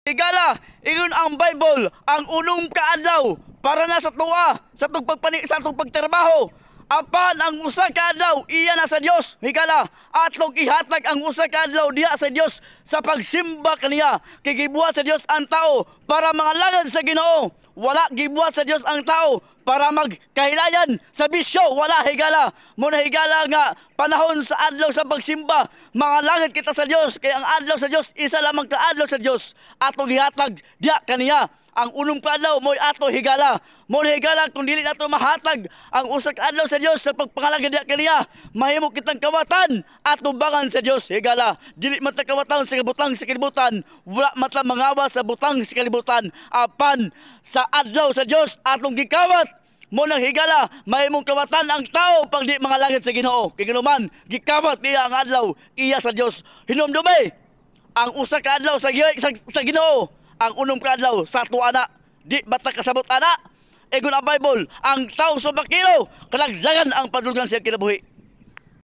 Higala, ingon ang Bible, ang unong kaadlaw para na sa tuwa, sa atong pagpani, sa atong pagtrabaho. Apan ang usa ka adlaw iya na sa Dios. Higala, atong ihatag ang usa ka adlaw diha sa Dios sa pagsimba kaniya. Kay gibuhat sa Dios ang tao para mangalagad sa Ginoo. Wala gibuhat sa Dios ang tao para magkahilayan sa bisyo. Wala, higala. Mo na, higala, nga panahon sa adlaw sa pagsimba, mangalagad kita sa Dios, kay ang adlaw sa Dios, isa lamang ka adlaw sa Dios. Atong gihatag diha kaniya. Ang unong kaadlaw mo'y ato, higala. Mo na, higala, kung dili nato mahatag ang usa ka adlaw sa Dios sa pagpangalagad diha kaniya, mahimo kitang kawatan atubangan sa Dios, higala. Dili man ta kawatan sa butang sa kalibutan, wala man ta mangawa sa butang sa kalibutan. Apan sa adlaw sa Dios atong gikawat. Mo nang, higala, mahimong kawatan ang tao pag di mangalagad sa Ginoo. Kay man gikawat niya ang adlaw iya sa Dios. Hinumdumi ang usa ka adlaw sa Ginoo, ang unom ka adlaw sa ato ana. Di ba ta kasabot ana? Ingon ang Bible, ang tao sa bakilo, kalaglagan ang padulngan sa kinabuhi.